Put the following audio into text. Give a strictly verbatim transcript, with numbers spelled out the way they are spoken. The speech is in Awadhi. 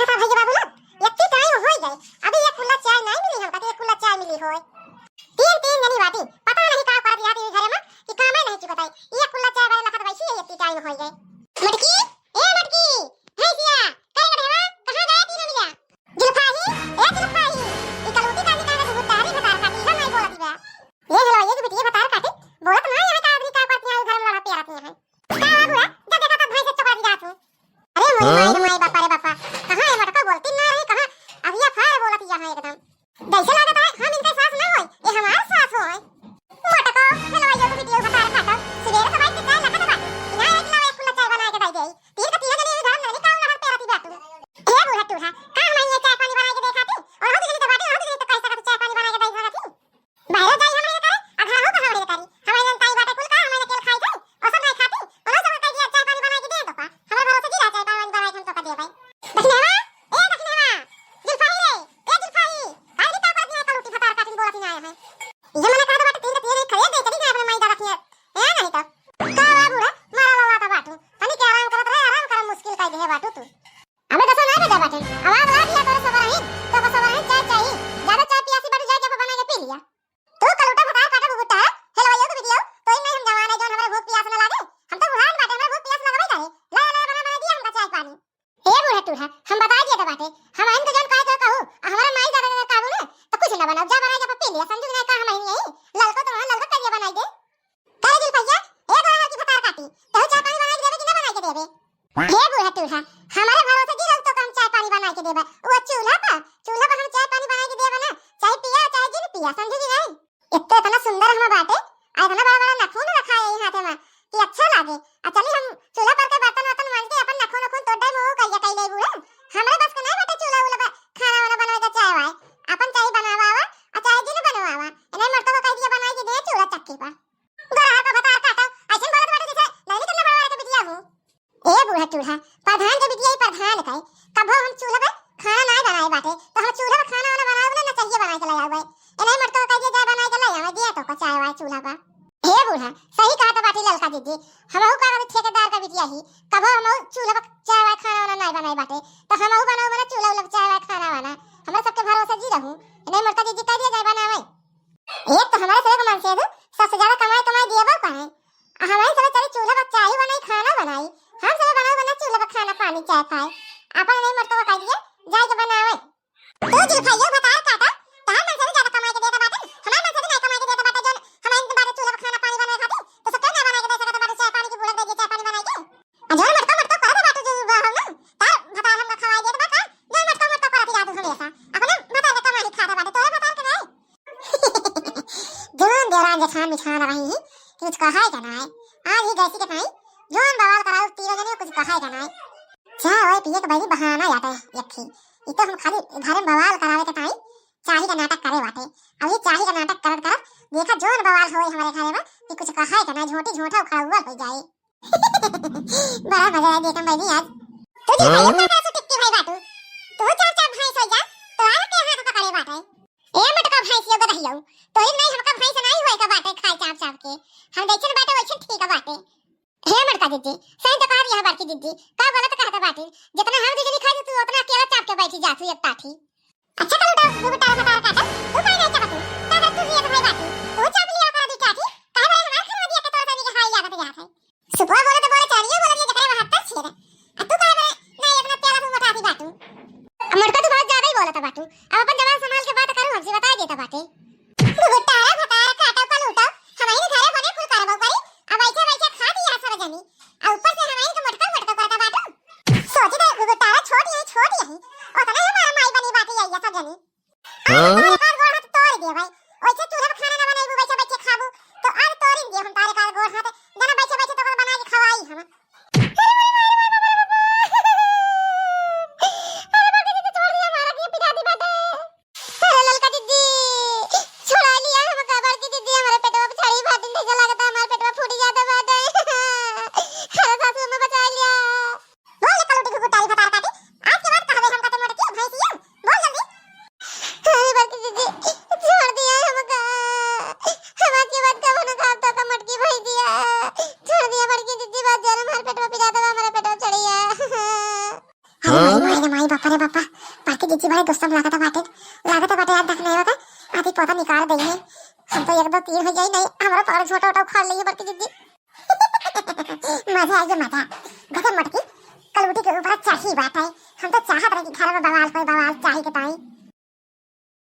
देखा भैया बाबू लोग, इतनी टाइम होइ गए, अभी एक कुल्ला चाय नाहीं मिली हमका, तो एक कुल्ला चाय मिली होय। तीन, तीन जनी बाटी, पता नहीं का करत जाती हुई घरे में कि कामे नहीं चुकत है। एक कुल्ला चाय बना लखत वैसी है, इतनी टाइम होइ गए। मटकी, ए मटकी, भैंसिया, कई गढ़वा, कहाँ गए तीनों मिला? जुल्फाही, ए जुल्फाही, ई कलूटी का निकाले तो तारी भतार काटी, हम नहीं बोलत बा। ये हेलो, ये जो बिटिया भतार काटी, बोलत ना है का आदमी का करती है, घर में लड़ा प्यारत नहीं है। का बाबू है, जब देखा तब भैंस चपा दी जात हूँ। अरे मोरी माई रे माई, बापा रे बापा, कहाँ ये मटका बोलती ना रही, कहाँ अब ये फार बोलत यहाँ एकदम। जैसे लागत है हम इनके सास ना होय, ये हमार सास होय। मटका, हेलो, ये तो बिटिया भतार काटा, सुबेरे से बैठ के चाय लगा दे बाटी, यहाँ एक लाओ एक कुल्ला चाय बना के दे दे। तीन का तीन जने घर में नहीं काम लगा पे रहती बाटू। हे बूढ़ा टूढ़ा, का हम ये चाय पानी बना के दे खाती? और हम तो जनी तो बाटी, हम तो जनी तो कैसे खाती चाय पानी बना के दे खाती? बाहर जाई हम नहीं करे, आ घर हो तो हम नहीं करी। हमारे जन ताई बाटे कुल का, हमारे केल खाई जाई, और सब नहीं खाती। और सब कह दिया चाय पानी बना के दे तो का। हमारे भरोसे जी रहा चाय पानी बना के हम तो का दे भाई। दखिनेवा, ए दखिनेवा, जुल्फाही रे, ए जुल्फाही, काहे नहीं का करती है कलूटी भतार काटिन बोलती ना है। ये मना कर दो बाटे तीन का तीन खरीद दे चली गए अपने माई दादा की। ए नहीं तो। का बा बूढ़ा, मारा ललाता बाटू। तनी के आराम करत रहे, आराम करम मुश्किल कइ देहे बाटू तू। अबे दसो ना बजा बाटे। अब आग ला दिया तोरे सोबराहिन, तो बस सोबराहिन चाय चाही। ज्यादा चाय पियासी बाटू, जाके अपन बना के पी लिया। तू कलूटा भतार काटा बुबुट्टा है, हेलवाइयो के बिटियो, तो इन नहीं हम जवान है जौन हमरे भूख पियास न लागे। हम तो बुढ़ान बाटे, हमरे भूख पियास लगबे करे। ला, ला, बना, बना दिया हमका चाय पानी। ए बूढ़ा टूढ़ा, हम बताइ दिया त बाटे, हम आइन त जौन कहे के कहू, आ हमारा माई दादा के कहू ना, त कुछ ना बनाऊ, जा बनाइ के पी लिया, समझू कि नहीं का हम आइन यही, ललको तो वहाँ ललको करिया बनाइ दे। करे जुल्फैया, ए तोरा हर की भतार काटी, तहू चाय पानी बनाइ के देबे कि ना बनाइ के देबे? हे बूढ़ा टूढ़ा, हमारे भरोसे की रहू तो हम चाय पानी बनाइ के देबे, वो चूल्हा पर, चूल्हा पर हम चाय पानी बनाइ के देबे ना, चाहे पिया, चाहे जिन पिया, समझू कि नहीं? एक तो इतना सुंदर हम बाटे, आ इतना बड़ा बड़ा नखून रखा है ई हाथे में कि अच्छा लागे। आ चली हम चूल्हा पर के बर्तन वर्तन मांज के अपन नखून नखून तोड़ डाई मुंह करिया कई ले बूढ़ा। हमरे बस के नहीं बाटे चूल्हा उल्हा पर खाना वाना बनवे के चाहे वाए। अपन चाहे बनावा आवा, आ चाहे जिन बनवा आवा। इन्हें मर्दों को कह दिया बनाई के दे चूल्हा चक्की पर। गोरहर का भतार काटा, ऐसे बोलत बाटे जैसे नहीं कितना बड़ा बड़ा के बिटिया हूँ। ए बूढ़ा टूढ़ा, प्रधान के बिटिया ही प्रधान के, कभो हम चूल्हा पे खाना नाय बनाए बाटे, तो हम चूल्हा पे खाना वाना बनाए ना, ना चाहिए बनाए के ले आवे। ए नहीं मटको कह दिए जा बनाए के ले आवे, दिया तो को चाय वाय चूल्हा पे। हे बूढ़ा, सही कहा तो बाटी ललका दीदी, हमहू का करी ठेकेदार का बिटिया ही, कभो हमहू चूल्हा पे चाय वाय खाना वाना नाय बनाए बाटे, तो हमहू बनाऊ बना चूल्हा उल्हा पे चाय वाय खाना वाना, हमरा सबके भरोसे जी रहू। ए नहीं मटका दीदी कह दिया जाए बनावे। एक तो हमारे से एक मन से दू, सबसे ज्यादा कमाई कमाई दिया बा पाए। आ हमारे सब चली चूल्हा पर चाय बनाई, खाना बनाई। हम सब बनाओ बना चूल्हा पर खाना पानी चाय पाए। आपन नहीं मटका कह दिए, जाए के बनावे। तू जुल्फैया भतार काटा, तार मन से भी ज्यादा कमाई के देता बाटे, हमार मन से भी नहीं कमाई के देता बाटे, जौन हमारे बाटे चूल्हा पर खाना पानी बनाए खातिर, तो सब क्यों ना बनाए के दे सकत बाटे, चाय पानी की बूढ़ा दे दिए, चाय पानी बनाए के। आ जौन मटका मटका करे बाटे जो बा हम ना, तार भतार हमका खवाई देत बा का? जौन मटका मटका करत जादू हमेशा, अपने भतार के कमाई खाता बाटे, तोरे भतार के नहीं। जौन देवरान जेठान मिठान रही, कुछ कहाई के नाय। आज ही गैसी के ताई, जौन बवाल कराऊ, तीनों जने कुछ कहाई के नाय। चाय ओए पिए के बड़ी बहाना याटे, यक्खी। ई तो हम खाली घरे में बवाल करावे के ताई, चाही का नाटक करे बाटे। अब ये चाही का नाटक करत करत, देखा जौन बवाल होए हमारे घरे में, कि कुछ कहाई के नाय, झोंटी झोंटा उखड़ा हुआ हो जाए। बड़ा मजा आया देखम बहनी आज। तू जी हाँ? भाई अपना तरफ से टिक्की भाई बाटू। तू चाप चाप भैंस हो जा, तो आला के हाथ पकड़े बाटे। ए मटका भैंस यो गदहियो, तोरी नहीं हमका भैंस नहीं होए का बाटे खाए चाप चाप के। हम जैसन बाटे वैसन ठीक बाटे। हे मटका दीदी, सही तो कह रही है बड़की दीदी, का गलत कहत बाटी। जितना हम दीदी खाई तू उतना अकेला चाप के बैठी जातू एक टाठी। अच्छा कल उठा, दू बेटा का तार काटा, तू काहे नहीं चाहतू? का बात तू ये तो भाई बाटी, तू चाप लिया कर दू टाठी, काहे बड़े हमार खाना दिया के तोरा सनी के हाई लागत जात है। सुपवा बोले तो बोले, चनियो बोले, ये जकरे वहां तक छेद। आ तू काहे बड़े नहीं इतना प्यारा तू मोटा थी बाटू। अब मटका तू बहुत ज्यादा ही बोलत बाटू। अब अपन जबान संभाल के बात करू, हमसे बताई देता बाटे। गुट्टारा भतार काटा पलूटा, हमही घरे बने कुल करबो करी। अब बैठे बैठे खा दिया सब जनी। आ ऊपर से हमही के मटका मटका करता बाटू। सोची दे गुट्टारा छोट यही, छोट यही। ओतना ही हमार माई बनी बाटी आई सब जनी। हाँ? तोरे का गोड़ हाथ तोड़ दे भाई। ओइसे चूल्हा पे खाना ना बनाई, बैठे बैठे खाबू। तो आज तोड़ दे हम तारे का गोड़ हाथ। जना बैठे बैठे तो बना के खवाई हम। अरे मोरी माई रे माई, बाबा रे बाबा। अरे बड़की दीदी छोड़ दिया, हमारा के पिटा दी बाटे। अरे ललका दीदी, छोड़ा लिया हमका, बड़की दीदी, हमारे पेटवा पे छड़ी भात दिन से लगता, हमारे पेटवा फूट जाता बाटे। अरे सासू में बचा लिया। बोल ले कलूटी घुघुटारी भतार काटी, आज के बाद कहबे हमका ते मोटकी भैंसिया, बोल जल्दी। अरे बड़की बड़े गुस्सा में लागत बाटे, लागत बाटे आज देख नहीं होगा, आधी पौधा निकाल दई है। हम तो एक दो तीन हो जाई नहीं, हमरो पकड़ छोटा उठा उखाड़ लेइए बड़की जिज्जी। मजा आइए मजा। गजब मटकी, कलूटी के ऊपर चाही बात है। हम तो चाहत रहे कि घर में बवाल कोई बवाल चाही के ताई।